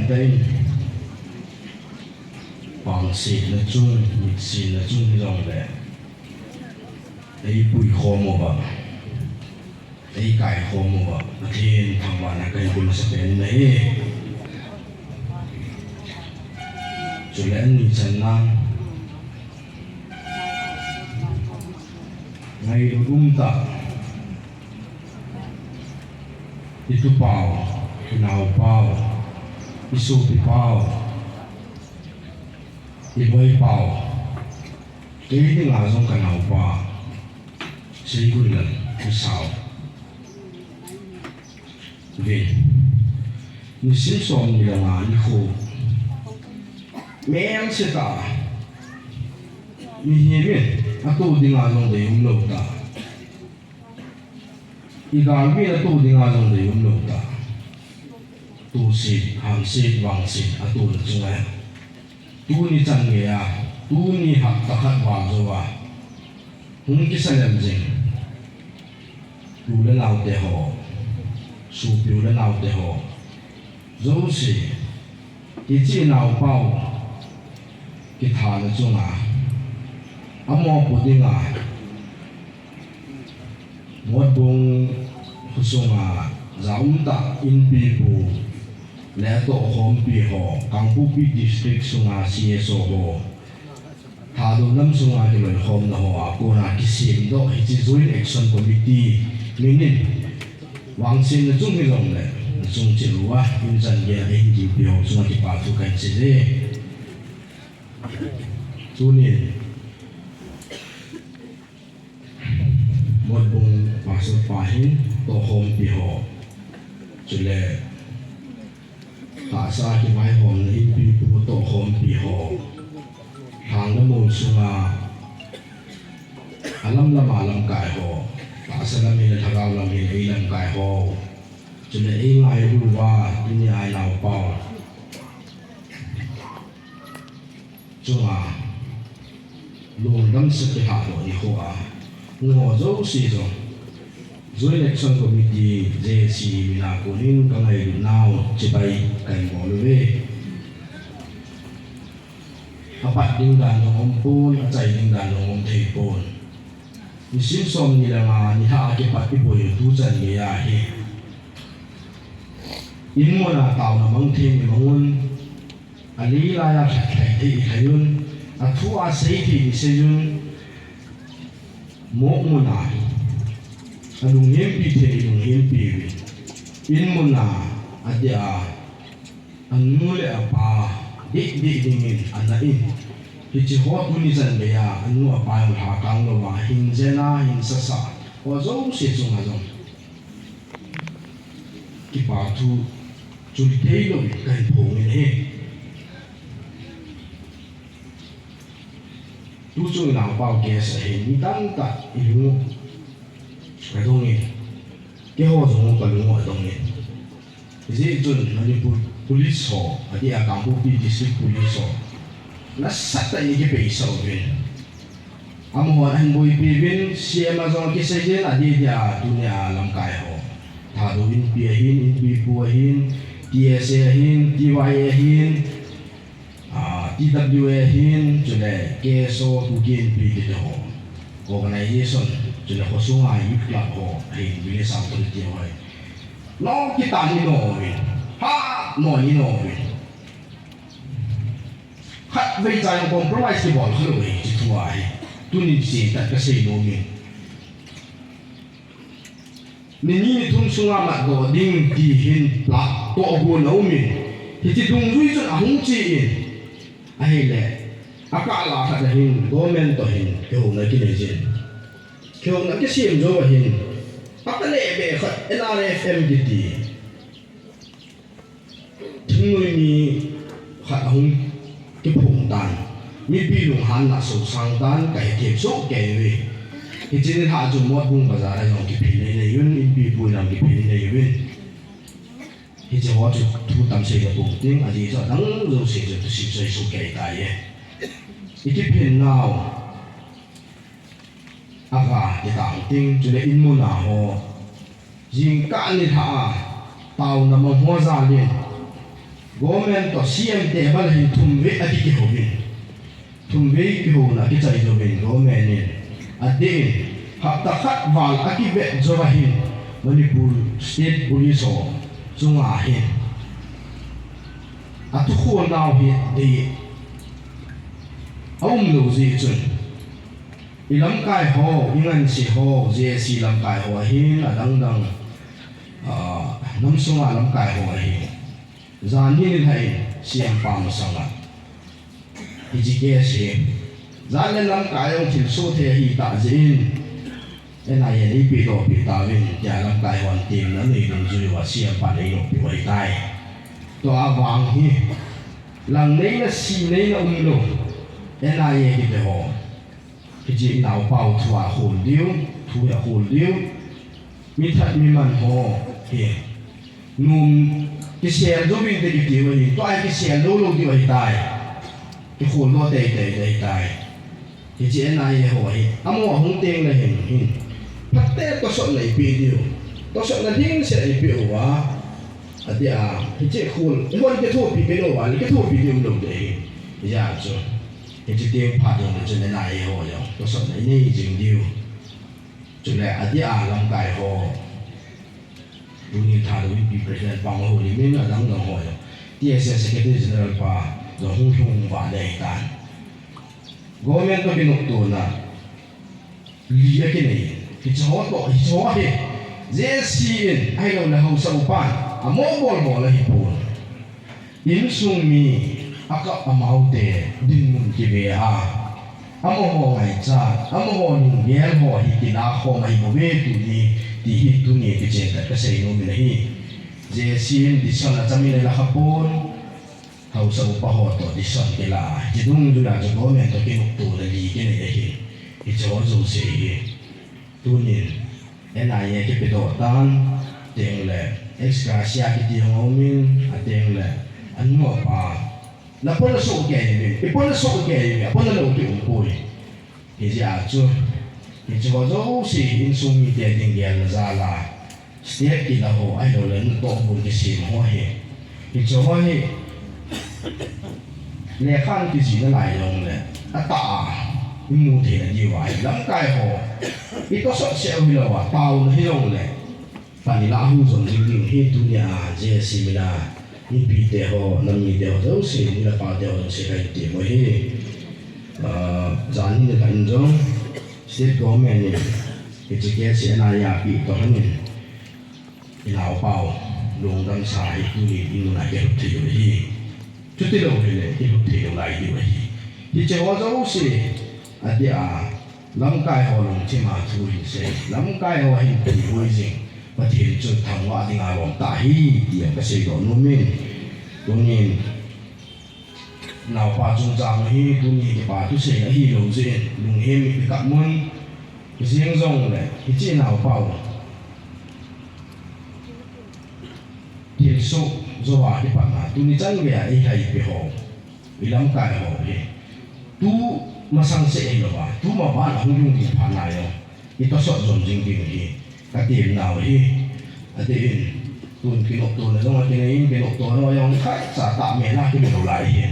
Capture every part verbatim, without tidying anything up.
Tain, pangsetna chung, mitsinna chung hijongle, eipui khom uva, eikai khom uva, Pathen thangvahna kahin pe masapen ahi. Chule ani channa, ngailut umtah, itupau, inaopau, isopipau, iboipau, kei dinga jong kanaopa, Seigunlal, isao. Vin. Nisim somni le nga nikho, melse tah, mihem in ato dinga jong deium lou tah, igalmi in ato dinga jong deium lou tah, tohset, hamset, vangset atona chunga, tuni chan geiya, tuni hapta khat val jouva hung kisa lem jing u le naote ho, sopi u le naote ho jouse, hiche naopau kithana chunga amopo dinga, Motbung khosunga jaumtah inpipu le atohkhompi ho, Kangpokpi District sunga C S O ho, Thadou nam sunga kiloikhomna hoa kona kisemdoh hiche Joint Action Committee min in, vangsetna chung hijongle, nachung cheh uva, in chan geiya eihin kimpi ho chunga kipathu kahin seiye. Tunin, Motbung Pastor pa hin, tohkhompi ho, chule tahsa kivaihomna inpipu tohkhompi ho, lhang le mol sunga alam lama lamkai ho, tahsa lam hin, lhagao lam hin eilamkai ho, chule eingailu uva tunia inaopau chunga lungdamsa kilhahdoh nikhoa hung ho jouse jong, Joint Action Committee, J A C mina konin kangailutnau chibai kahin bol uve. Apat ding dan jong umpon, achai ding dan jong umthei pon. Nisim somni le nga nilhah a kipat iboi u tuchan geiya hi, inmuna taona mang thei imangun, alei laiya lhatlhai thei ilhaiun, athua sei thei iseijun, mokmuna alunghempi thei ilunghempi uvin, inmuna adeh a anu le apa dehdeh dingin ana in, hiche ho tuni chan geiya anu apa jong lhakang louva hin jena hin sasa ho jouse chunga jong kipathu chultheilou kahin phongin ahi. Tuchung inaopau case ahin mi tamtah ilung adongin, keiho jong kalung adongin. Hijeh chun Manipur Police ho, adeh a Kangpokpi District Police ho nasatah in kipeisah uvin, amahon ahin boipi uvin, C M a jong akiseijin, adeh dia tunia lamkai ho, Thadou Inpi ahin, Inpipu ahin, T S A ahin, T Y A ahin, T W A ahin, chule K S O, Kuki Inpi kiti ho, organization, chule khosunga youth club ho ahin, village authority ho ahin, nom kitan inomin, phat nom inomin, khatvei cha jong compromise kibol khalou ahi, hiche thua hi tunin chentah kasei nomin. Ni ni ni thum sunga matdoh ding ti hin plan tohgon aumin, hiche dungjui chun ahung chen, ahile akah lah khat ahin government toh hin kihouna kineijin, kihouna kisem jou ahin, akalehbeh khat N R F M kiti thingnoi mi khat ahung kiphong tan, mipi lunghanna asosang tan kahethem soh kei uve. Hiche nilhah chun Motbung bazar a jong kiphin inei uvin, Inpipu in jong kiphin inei uvin. Hiche ho chu thu tam seina pon ting, ajeh chu adang jouse chu thusim soi soh kei taiye. Ikiphin nau aga kitang ting, chule inmuna ho jingkah nilhah a taona mang ho jalin, Government toh C M te val hin thum vei a ki kihouvin. Thum vei kihouna kichai jouvin government in adeh in hapta khat val a kivet jou ahin Manipur State Police ho chunga hin athu khol nau hi dei aum lou jeh chun i lamkai ho, i ngansi ho, J A C lamkai ho ahin adang dang, ah, nam sunga lamkai ho ahin. Jan hi ni lhai C M pa masanga. Hiche case hi. Jan le lamkai jong thilsoh thei ahi tah jeh in. N I A in eipehdoh peh tauvin, tia lamkai hon temna anei dungjui uva C M pan einoh peh u ahitai. Tua vang hi. Lang neina si neina umlou. N I A kiti ho. Hiche naopa u thu akhol diu, thu akhol diu. Mi that mi man ho hi. Nom kisel jouvin te kiti u ahi, tua kisel lou lou diu ahitai. Kikhol lou teitei ahitai. Hiche N I A ho hi. Amaho ahung teng le hin hin. Phaten tosot nei peh diu. Tosot na ding se nei peh uva. Atia, hiche khol, hon kithopi peh lou uva, kithopi diu lou ding ahi. Hijeh chun. Hiche teng phat ding le chun N I A ho jong tosot na nei jing diu. Chule, adia lamkai ho. Tuni Thadou Inpi President pa Houlim in adang dang ho jong. T S A Secretary General pa jong hung lhung vale ahitan. Government toh kinoptona li akinei. Hiche ho toh, hiche ho hi. J C in, ahilou le haosa upan. Amo bol bol ahipon. Insung mi akap amaute dinmun kive a, amaho ngaichat, amaho lunggel ho hi kilah khom ahi bouve tuni, ti hi tuni kichen khat kasei nom in ahi. J C in decision achamin ala khapon, haosa upa ho toh decision kila, kidung duna chu government toh kinoptona li kinei ahi. Hiche ho jouse hi. Tunin, N I A kipedoh tan, teng le, ex gratia kiti hung aumin, ateng le, anop a. Napon asoh kei uvin, ipon asoh kei uvin, apon alou ti umpoi. Hijeh a chu, hiche ho jouse, insung mite ding gelna jal a. State kila ho, ahilou le natoh bul kisem ho hi. Hiche ho hi. Lekhan kijih nalai jong le. Atah a. Imu thei na diu ahi. Lamkai ho. Itosot seh u hilou a. Taona hilou le. Pan ilah hu jom jing ding hi tunia. J C mina. Mipite ho. Nam mite ho. Jouse. Nina pate ho. Jouse kahin ti mo hi. Ah, jan hi nilhah in jong. State government in. Hiche case hi N I A pi toh hanin. Inaopau, lungdam sa hi tunin inmun a kilut thei u ahi. Chuti lou hile, kilut thei lou lai diu ahi. Hiche ho jouse, adia, lamkai ho lungthim a thu hin sei. Lamkai ho hin thilboi jing. Pathen chun thangvah dinga lom tah ahi, tia kasei doh nom in. Tunin, Naopa chungchang hi tuni kipa thusei ahilou jeh in, lunghem in kikap mun, jing jongle, hiche naopa u. Thilsoh, jouva kipatna, tuni chan geiya eilhaipi ho, ilamkai ho hi. Tu masang seh ahilouva, tu maban ahung lhung ding phat nai jong. Itosot jom jing ding hi katem nau hi. Adeh in, tun kinoptona jong akinei in, kinoptona jong khatcha tah mel a kimu lou lai hi.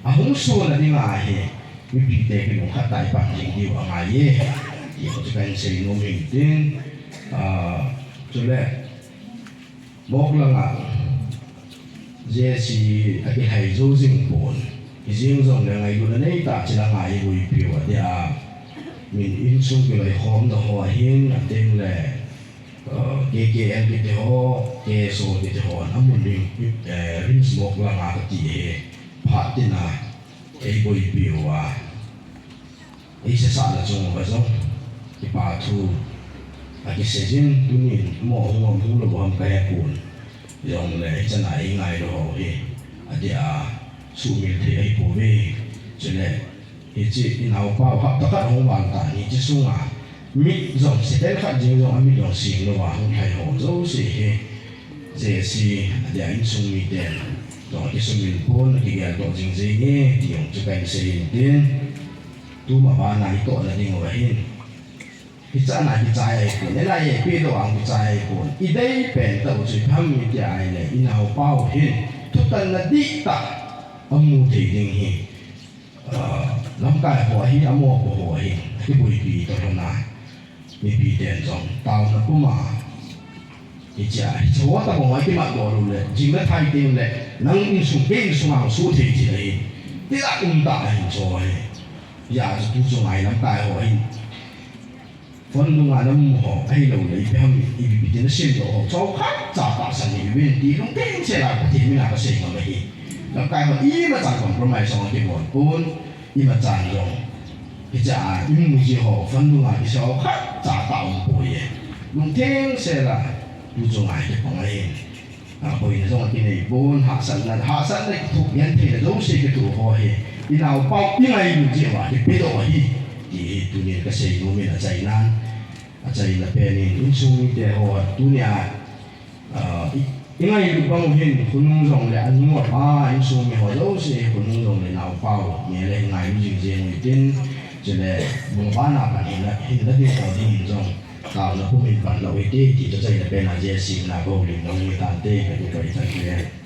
Ahung sona dinga hi, mipite kilungkhat tah a ipan jing diu angai e. Ti ho chu kahin sei nom in tin, ah, chule, Mok langa J C akilhai jou jing pon. Hijeng jongle ngailutna neitah chilanga iboipiu adia. Min insung kiloikhomna ho ahin, ateng le, uh, K K L kiti ho, K S O kiti ho, amun rim, eh, RIMS Mok langa kati hi. Phat tina, eiboipiu a. Eisesahna chung uva jong, kipa thu, akisei jin, tunin, mo hung am hung lou ham kahepon. Jongle, hichana eingailou ho hi, adia, sumil thei ahipouve. Chule, hiche, inaopau hapta khat hung val tan, hiche sunga, mit jong, second khat jeng jong, amit jong seng louva, hung lhai ho jouse hi. J C, adia insung miten, jong akisumil pon, akigel toh jing jenge, ti jong chu kahin sei in tin. Tuma bana itohna ding uva hin. Hichana kichai ahipon, N I A pedoh a kichai ahipon. Idei pen tah u chu ipi ham itia ahile, inaopau hin. Thu tanna dihtah amu thei ding hi, ah, lamkai ho ahi, amopo ho ahi, kiboipi toh lhona, mipi ten jong taona puma, hichea, hiche ho tobang a kimat doh lou le, jing le thai teng le, nang insung, kei insung a hung suh thei thil ahi, tila um tah ahi, hiche ho hi. Hijeh a chu tu chunga hi lamkai ho hin phone dunga namu ho, ahilou le ipi ham, ipi ipi tin nasemdoh ho, chomkhat cha tahsan hih uvin ti lungtheng sela Pathen mina kasei ngam ahi. Lamkai ho imachan compromise jong akibol pon, imachan jong, hichea imu ji ho, phone dunga kisei ho khatcha tah umpoi e. Lungtheng sela tu chunga hi kipang ahi. A, boina jong akinei pon, hahsatna, hahsatna kithoh gentheina jouse kithoh ho hi, inaopau ingailut jeh uva kipedoh ahi, ti hi tunin kasei nom in achainan, achaina pen in, insung mite ho tunia, a, i, ingailut bang u hin khonung jongle anu apa, insung mi ho jouse khonung jongle naopau, mi le ingailut jing jeng u hitin, chule bung bana pan hinna, hinna ding ho dingin jong taona pumin pan lou hite, ti chu achaina pen a J C na bou lim nong mi tante, kati pai tante.